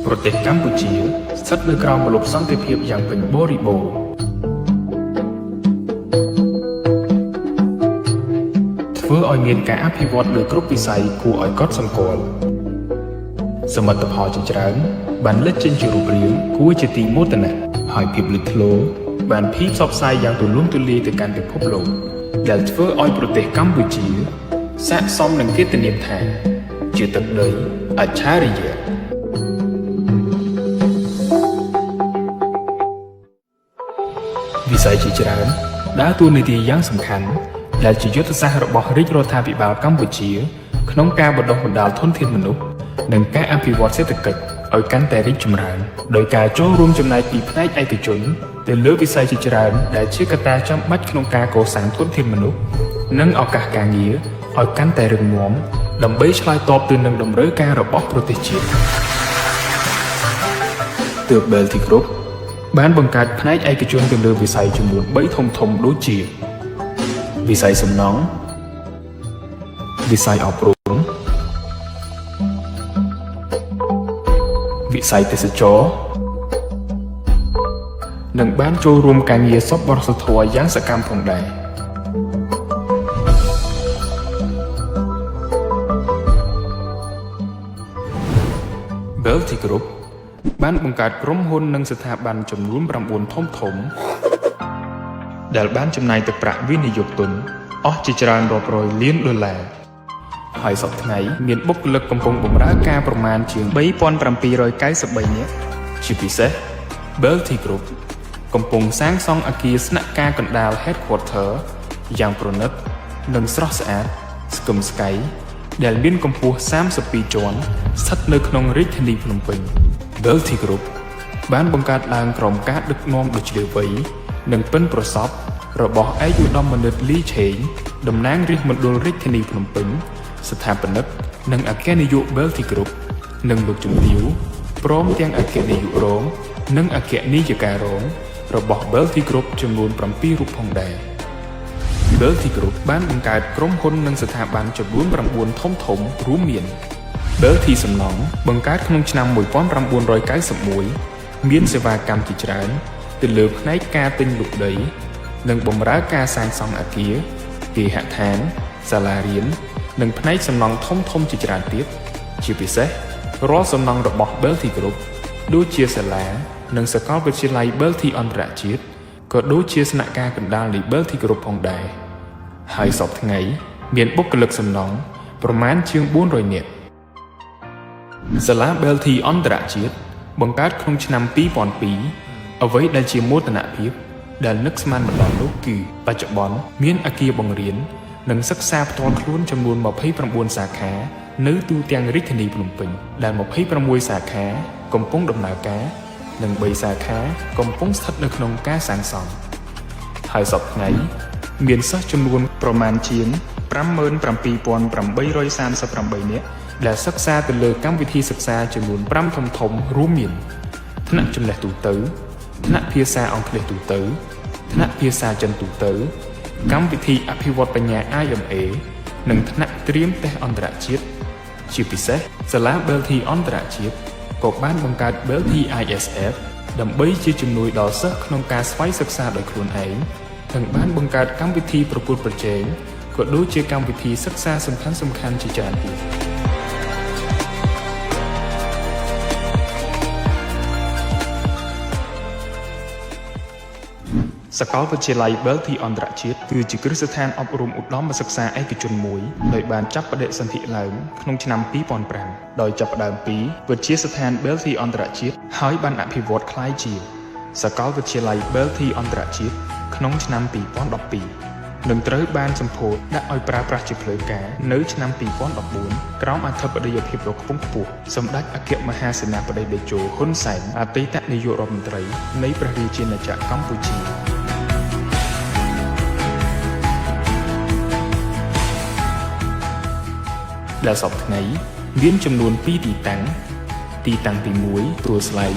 ប្រទេសកម្ពុជាស្ថិតនៅក្រោមម្លប់សន្តិភាពយ៉ាងពេញបរិបូរណ៍ធ្វើឲ្យមានការអភិវឌ្ឍលើគ្រប់វិស័យគួរឲ្យកត់សម្គាល់សមិទ្ធផលជាច្រើនបានលេចចេញជារូបរាងគួរជាទីមោទនៈហើយភាពលេចធ្លោបានភីបផ្សព្វផ្សាយយ៉ាងទូលំទូលាយទៅកាន់ពិភពលោកដែលធ្វើឲ្យប្រទេសកម្ពុជាស័ក្តិសមនឹងកិត្តិនាមថាជាទឹកដីអច្ឆរិយៈ វិស័យជាច្រើនដើរតួនាទីយ៉ាងសំខាន់ដែលជាយុទ្ធសាស្ត្ររបស់រាជរដ្ឋាភិបាលកម្ពុជា ក្នុងការបណ្ដុះបណ្ដាលធនធានមនុស្សនិងការអភិវឌ្ឍសេដ្ឋកិច្ចឲ្យកាន់តែរីកចម្រើនដោយការចូលរួមចំណែកពីផ្នែកឯកជនទៅលើវិស័យជាច្រើនដែលជាកត្តាចាំបាច់ក្នុងការកសាងធនធានមនុស្សនិងឱកាសការងារឲ្យកាន់តែរឹងមាំដើម្បីឆ្លើយតបទៅនឹងតម្រូវការរបស់ប្រទេសជាតិទើប Belty Group បានបង្កើតផ្នែកឯកជនទៅលើវិស័យចំនួន3ធំធំដូចជា វិស័យសំណង់វិស័យអប់រំវិស័យទេសចរណ៍និងបានចូលរួមការងារសប្បុរសធម៌យ៉ាងសកម្មផងដែរ Belty Group បានបង្កើតក្រុមហ៊ុននិងស្ថាប័នចំនួន9ធំធំដែលបានចំណាយទឹកប្រាក់វិនិយោគទុនអស់ជាច្រើនរាប់រយលានដុល្លារហើយសប្តាហ៍ថ្ងៃមានបុគ្គលិកកំពុងបម្រើការប្រមាណជាង3793នាក់ជាពិសេស Belty Group កំពុងសាងសង់អគារស្នាក់ការកណ្ដាល Headquarter យ៉ាងប្រណិតនិងស្រស់ស្អាតស្គមស្កៃដែលមានកម្ពស់32ជាន់ស្ថិតនៅក្នុងរាជធានីភ្នំពេញ Belty Group បានបង្កើតឡើងក្រោមការដឹកនាំដ៏ជ្រាលវៃនិងប៉ិនប្រសប់របស់ឯកឧត្តមបណ្ឌិតលីឆេងតំណាងរាស្ត្រមណ្ឌលរាជធានីភ្នំពេញស្ថាបនិកនិងអគ្គនាយក Belty Group និងលោកជំទាវព្រមទាំងអគ្គនាយករងនិងអគ្គនាយិការងរបស់ Belty Group ចំនួន7រូបផងដែរ Belty Group បានបង្កើតក្រុមហ៊ុននិងស្ថាប័នចំនួន9ធំធំរួមមាន Belty សំណង់បង្កើតក្នុងឆ្នាំ1991មានសេវាកម្មជាច្រើនទៅលើផ្នែកការទិញលក់ដី និងបម្រើការសាងសង់អគារគេហដ្ឋានសាលារៀននិងផ្នែកសំណង់ធំៗជាច្រើនទៀតជាពិសេសរាល់សំណង់របស់ Belty Group ដូចជាសាលានិងសាកលវិទ្យាល័យ Belty អន្តរជាតិក៏ដូចជាស្នាក់ការកណ្ដាលនៃ Belty Group ផងដែរហើយសព្វថ្ងៃមានបុគ្គលិកសំណង់ប្រមាណជាង400នាក់ សាលា Belty អន្តរជាតិបង្កើតក្នុងឆ្នាំ2002អ្វីដែលជាមោទនភាពដែលនឹកស្មានមិនដល់នោះគឺបច្ចុប្បន្នមានអគារបង្រៀននិងសិក្សាផ្ទាល់ខ្លួនចំនួន29សាខានៅទូទាំងរាជធានីភ្នំពេញដែល26សាខាកំពុងដំណើរការនិង3សាខាកំពុងស្ថិតនៅក្នុងការសាងសង់ហើយសព្វថ្ងៃមានសិស្សចំនួនប្រមាណជាង57838នាក់ដែលសិក្សាទៅលើកម្មវិធីសិក្សាចំនួន5ធំធំរួមមានថ្នាក់ចំណេះទូទៅថ្នាក់ភាសាអង់គ្លេសទូទៅថ្នាក់ភាសាចិនទូទៅកម្មវិធីអភិវឌ្ឍបញ្ញា IMA និងថ្នាក់ត្រៀមតេស្តអន្តរជាតិជាពិសេសសាលា Belty អន្តរជាតិក៏បានបង្កើត Belty ISF ដើម្បីជាជំនួយដល់សិស្សក្នុងការស្វ័យសិក្សាដោយខ្លួនឯងនិងបានបង្កើតកម្មវិធីប្រកួតប្រជែងក៏ដូចជាកម្មវិធីសិក្សាសំខាន់ៗជាច្រើនទៀត សាកលវិទ្យាល័យ Belty អន្តរជាតិគឺជាគ្រឹះស្ថានអប់រំឧត្តមសិក្សាឯកជនមួយដោយបានចាប់បដិសន្ធិឡើងក្នុងឆ្នាំ2005ដោយចាប់ផ្ដើមពីវិទ្យាស្ថាន Belty អន្តរជាតិហើយបានអភិវឌ្ឍក្លាយជាសាកលវិទ្យាល័យ Belty អន្តរជាតិក្នុងឆ្នាំ2012និងត្រូវបានសម្ពោធដាក់ឲ្យប្រើប្រាស់ជាផ្លូវការនៅឆ្នាំ2014ក្រោមអធិបតីភាពដ៏ខ្ពង់ខ្ពស់សម្ដេចអគ្គមហាសេនាបតីតេជោហ៊ុនសែនអតីតនាយករដ្ឋមន្ត្រីនៃព្រះរាជាណាចក្រកម្ពុជាដែលសព្វថ្ងៃមានចំនួន2ទីតាំងទីតាំងទី1ទួលស្លែង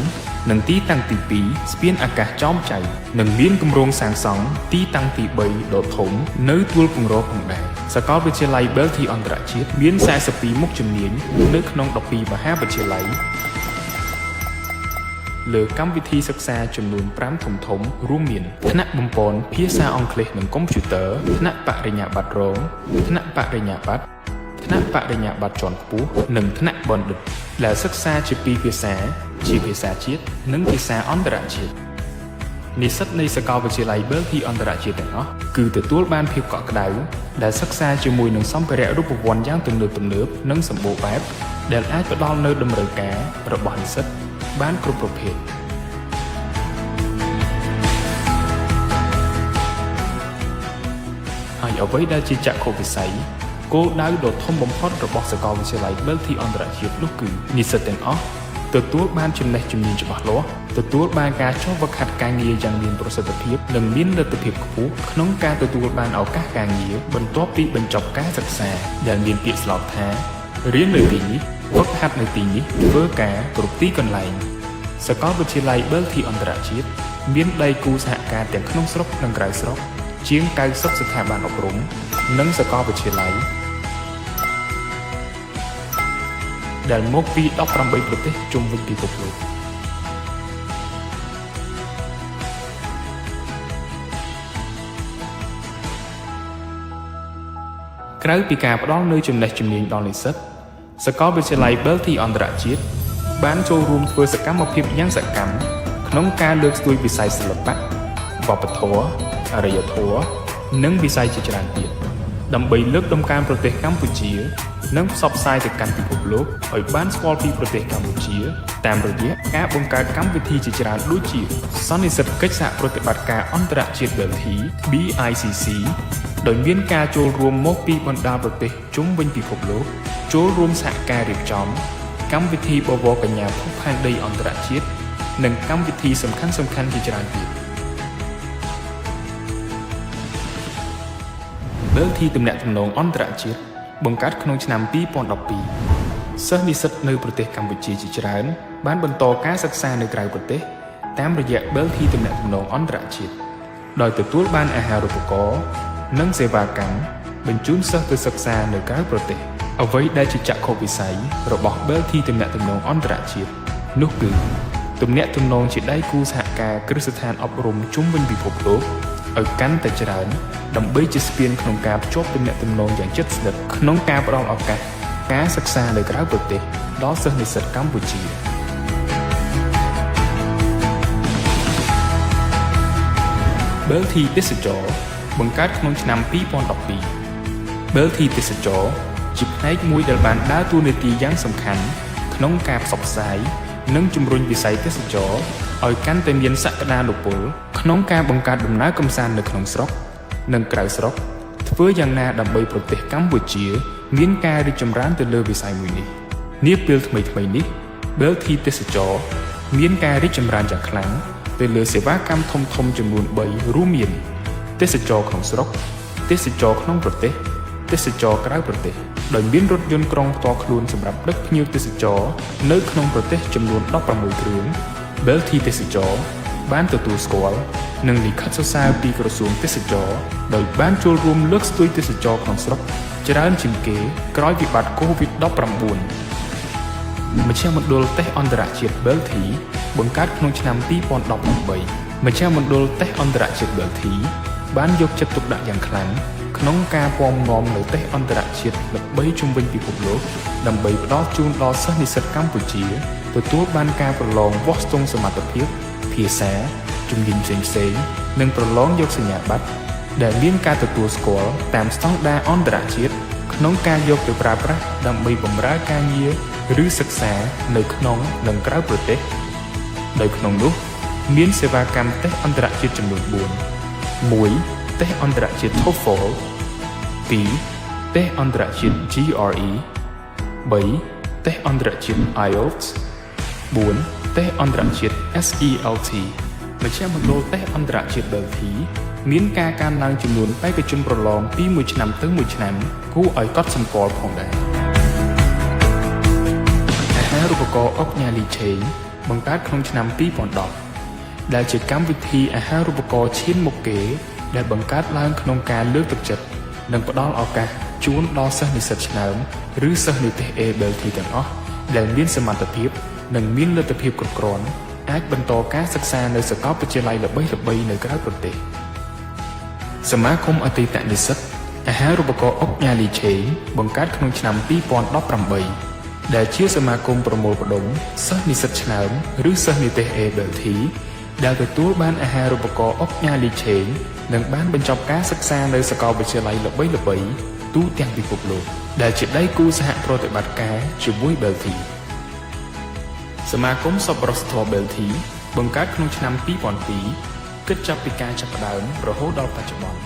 និងទីតាំងទី2ស្ពានអាកាសចោមចៅនិងមានគម្រោងសាងសង់ទីតាំងទី3ដ៏ធំនៅទួលពង្រផងដែរសាកលវិទ្យាល័យ Belty អន្តរជាតិមាន42មុខជំនាញនៅក្នុង12មហាវិទ្យាល័យ លើកម្មវិធីសិក្សាចំនួន5ធំធំរួមមានថ្នាក់បំប៉នភាសាអង់គ្លេសនិងកុំព្យូទ័រថ្នាក់បរិញ្ញាបត្ររងថ្នាក់បរិញ្ញាបត្រថ្នាក់បរិញ្ញាបត្រជាន់ខ្ពស់និងថ្នាក់បណ្ឌិតដែលសិក្សាជាពីរភាសាជាភាសាជាតិនិងភាសាអន្តរជាតិនិស្សិតនៃសាកលវិទ្យាល័យ Beltei អន្តរជាតិទាំងអស់គឺទទួលបានភាពកក់ក្ដៅដែលសិក្សាជាមួយនឹងសម្ភារៈរូបវន្តយ៉ាងទំនើបៗនិងសម្បូរបែបដែលអាចផ្ដល់នូវតម្រូវការរបស់និស្សិតបានគ្រប់ប្រភេទ ហើយអ្វីដែលជាចក្ខុវិស័យគោលដៅដ៏ធំបំផុតរបស់សាកលវិទ្យាល័យ Beltei អន្តរជាតិនោះគឺនិស្សិតទាំងអស់ទទួលបានចំណេះជំនាញច្បាស់លាស់ទទួលបានការចុះហ្វឹកហាត់ការងារយ៉ាងមានប្រសិទ្ធភាពនិងមានលទ្ធភាពខ្ពស់ក្នុងការទទួលបានឱកាសការងារបន្ទាប់ពីបញ្ចប់ការសិក្សាដែលមានពាក្យស្លោកថារៀននៅទីនេះហ្វឹកហាត់នៅទីនេះធ្វើការគ្រប់ទីកន្លែងសាកលវិទ្យាល័យ Beltei អន្តរជាតិមានដៃគូសហការទាំងក្នុងស្រុកនិងក្រៅស្រុកជាង90ស្ថាប័នអប់រំនិងសាកលវិទ្យាល័យដែលមកពី18ប្រទេសជុំវិញពិភពលោកក្រៅពីការផ្ដល់នូវចំណេះជំនាញដល់និស្សិតសាកលវិទ្យាល័យ Beltei អន្តរជាតិបានចូលរួមធ្វើសកម្មភាពយ៉ាងសកម្មក្នុងការលើកស្ទួយវិស័យសិល្បៈវប្បធម៌អរិយធម៌និងវិស័យជាច្រើនទៀតដើម្បីលើកតម្កើងប្រទេសកម្ពុជានិងផ្សព្វផ្សាយទៅកាន់ពិភពលោកឲ្យបានស្គាល់ពីប្រទេសកម្ពុជាតាមរយៈការបង្កើតកម្មវិធីជាច្រើនដូចជាសន្និសីទកិច្ចសហប្រតិបត្តិការអន្តរជាតិ Beltei BICC ដោយមានការចូលរួមមកពីបណ្ដាប្រទេសជុំវិញពិភពលោកចូលរួមសហការរៀបចំកម្មវិធីបវរកញ្ញាភពផែនដីអន្តរជាតិនិងកម្មវិធីសំខាន់ៗជាច្រើនទៀត Beltei ទំនាក់ទំនងអន្តរជាតិបង្កើតក្នុងឆ្នាំ2012សិស្សនិស្សិតនៅប្រទេសកម្ពុជាជាច្រើនបានបន្តការសិក្សានៅក្រៅប្រទេសតាមរយៈ Beltei ទំនាក់ទំនងអន្តរជាតិដោយទទួលបានអាហារូបករណ៍និងសេវាកម្មបញ្ជូនសិស្សទៅសិក្សានៅក្រៅប្រទេសអ្វីដែលជាចក្ខុវិស័យរបស់ Beltei ទំនាក់ទំនងអន្តរជាតិនោះគឺទំនាក់ទំនងជាដៃគូសហការគ្រឹះស្ថានអប់រំជុំវិញពិភពលោកឲ្យកាន់តែច្រើនដើម្បីជាស្ពានក្នុងការភ្ជាប់ទំនាក់ទំនងយ៉ាងជិតស្និទ្ធក្នុងការផ្ដល់ឱកាសការសិក្សានៅក្រៅប្រទេសដល់សិស្សនិស្សិតកម្ពុជា Beltei ទេសចរបង្កើតក្នុងឆ្នាំ2012 Beltei ទេសចរជាផ្នែកមួយដែលបានដើរតួនាទីយ៉ាងសំខាន់ក្នុងការផ្សព្វផ្សាយនិងជំរុញវិស័យទេសចរឲ្យកាន់តែមានសក្តានុពលក្នុងការបង្កើតដំណើរកម្សាន្តនៅក្នុងស្រុកនិងក្រៅស្រុកធ្វើយ៉ាងណាដើម្បីប្រទេសកម្ពុជាមានការរីកចម្រើនទៅលើវិស័យមួយនេះនាពេលថ្មីៗនេះ Beltei ទេសចរមានការរីកចម្រើនយ៉ាងខ្លាំងទៅលើសេវាកម្មធំៗចំនួន3រួមមានទេសចរក្នុងស្រុកទេសចរក្នុងប្រទេសទេសចរក្រៅប្រទេសដោយមានរថយន្តក្រុងផ្ទាល់ខ្លួនសម្រាប់ដឹកភ្ញៀវទេសចរនៅក្នុងប្រទេសចំនួន16គ្រឿង Beltei ទេសចរបានទទួលស្គាល់និងលិខិតសរសើរពីក្រសួងទេសចរដោយបានចូលរួមលើកស្ទួយទេសចរក្នុងស្រុកច្រើនជាងគេក្រោយវិបត្តិ COVID-19 មជ្ឈមណ្ឌលតេស្តអន្តរជាតិ Beltei បង្កើតក្នុងឆ្នាំ2018មជ្ឈមណ្ឌលតេស្តអន្តរជាតិ Beltei បានយកចិត្តទុកដាក់យ៉ាងខ្លាំងក្នុងការពំនាំនូវតេស្តអន្តរជាតិល្បីជុំវិញពិភពលោកដើម្បីផ្ដល់ជូនដល់សិស្សនិស្សិតកម្ពុជាទទួលបានការប្រឡងវាស់ស្ទង់សមត្ថភាពភាសាជំនាញផ្សេងៗនិងប្រឡងយកសញ្ញាបត្រដែលមានការទទួលស្គាល់តាមស្តង់ដារអន្តរជាតិក្នុងការយកទៅប្រើប្រាស់ដើម្បីបម្រើការងារឬសិក្សានៅក្នុងនិងក្រៅប្រទេសដោយក្នុងនោះមានសេវាកម្មតេស្តអន្តរជាតិចំនួន4 1តេស្តអន្តរជាតិ TOEFL 2តេស្តអន្តរជាតិ GRE 3តេស្តអន្តរជាតិ IELTS 4តេស្តអន្តរជាតិ SELT មជ្ឈមណ្ឌលតេស្តអន្តរជាតិ Beltei មានការកើនឡើងចំនួនបេក្ខជនប្រឡងពីមួយឆ្នាំទៅមួយឆ្នាំគួរឲ្យកត់សម្គាល់ផងដែរអាហារូបករណ៍អុកញ៉ាលីឆេងបង្កើតក្នុងឆ្នាំ2010ដែលជាកម្មវិធីអាហារូបករណ៍ឈានមុខគេដែលបង្កើតឡើងក្នុងការលើកទឹកចិត្តនិងផ្ដល់ឱកាសជូនដល់សិស្សនិស្សិតឆ្នើមឬសិស្សនិទ្ទេស A Beltei ទាំងអស់ដែលមានសមត្ថភាពនិងមានលទ្ធភាពគ្រប់គ្រាន់ អាចបន្តការសិក្សានៅសាកលវិទ្យាល័យល្បីៗនៅក្រៅប្រទេសសមាគមអតីតនិស្សិតអាហារូបករណ៍ឧកញ៉ាលីឆេងបង្កើតក្នុងឆ្នាំ2018ដែលជាសមាគមប្រមូលផ្ដុំសិស្សនិស្សិតឆ្នើមឬសិស្សនិទេស ABLT ដែលទទួលបានអាហារូបករណ៍ឧកញ៉ាលីឆេងនិងបានបញ្ចប់ការសិក្សានៅសាកលវិទ្យាល័យល្បីៗទូទាំងពិភពលោកដែលជាដៃគូសហប្រតិបត្តិការជាមួយ Belty សមាគមសប្បុរសធម៌ Belty បង្កើតក្នុងឆ្នាំ2002គិតចាប់ពីការចាប់ផ្ដើមរហូតដល់បច្ចុប្បន្ន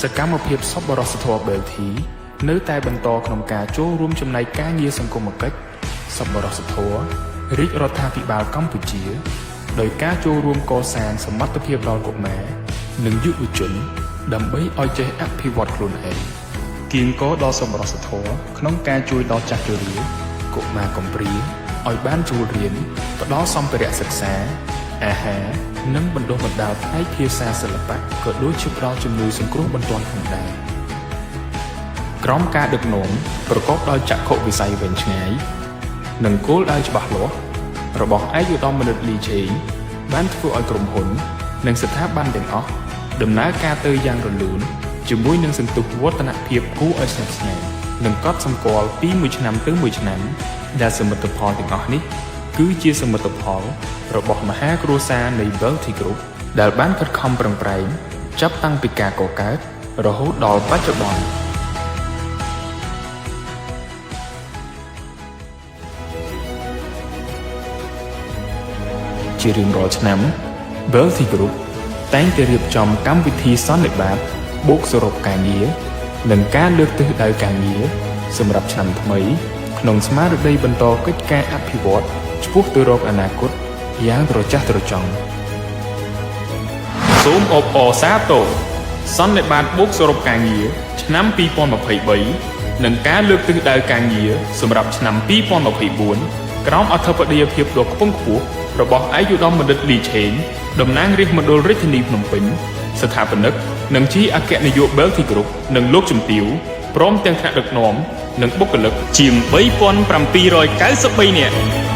សកម្មភាពសប្បុរសធម៌ Belty នៅតែបន្តក្នុងការចូលរួមចំណែកការងារសង្គមកិច្ចសប្បុរសធម៌រាជរដ្ឋាភិបាលកម្ពុជាដោយការចូលរួមកសាងសមត្ថភាពដល់កុមារនិងយុវជនដើម្បីឲ្យចេះអភិវឌ្ឍខ្លួនឯងគៀងគរដល់សប្បុរសធម៌ក្នុងការជួយដល់ចាស់ជរាកុមារកំព្រាឲ្យបានចូលរៀនផ្ដល់សម្ភារៈសិក្សាអាហារនិងបណ្ដុះបណ្ដាលផ្នែកភាសាសិល្បៈក៏ដូចជាផ្ដល់ជំនួយសង្គ្រោះបន្ទាន់ផងដែរក្រោមការដឹកនាំប្រកបដោយចក្ខុវិស័យវែងឆ្ងាយនិងគោលដៅច្បាស់លាស់របស់ឯកឧត្តមបណ្ឌិតលីឆេងបានធ្វើឲ្យក្រុមហ៊ុននិងស្ថាប័នទាំងអស់ដំណើរការទៅយ៉ាងរលូនជាមួយនឹងសន្ទុះវឌ្ឍនភាពគួរឲ្យស្ញប់ស្ញែងនិងកត់សម្គាល់ពីមួយឆ្នាំទៅមួយឆ្នាំដែលសមិទ្ធផលទាំងអស់នេះគឺជាសមិទ្ធផលរបស់មហាគ្រួសារនៃ Belty Group ដែលបានខិតខំប្រឹងប្រែងចាប់តាំងពីការកកើតរហូតដល់បច្ចុប្បន្នជារៀងរាល់ឆ្នាំ Belty Group តែងតែរៀបចំកម្មវិធីសន្និបាតបូកសរុបការងារនិងការលើកទិសដៅការងារសម្រាប់ឆ្នាំថ្មីក្នុងស្មារតីបន្តកិច្ចការអភិវឌ្ឍឆ្ពោះទៅរកអនាគតយ៉ាងត្រចះត្រចង់សូមអបអរសាទរសន្និបាតបូកសរុបការងារឆ្នាំ2023និងការលើកទិសដៅការងារសម្រាប់ឆ្នាំ2024ក្រោមអធិបតីភាពដ៏ខ្ពង់ខ្ពស់របស់ឯកឧត្តមបណ្ឌិតលីឆេងតំណាងរាស្ត្រមណ្ឌលរាជធានីភ្នំពេញស្ថាបនិកនិងជាអគ្គនាយក Belty Group និងលោកជំទាវព្រមទាំងថ្នាក់ដឹកនាំនិងបុគ្គលិកជាង3793នាក់។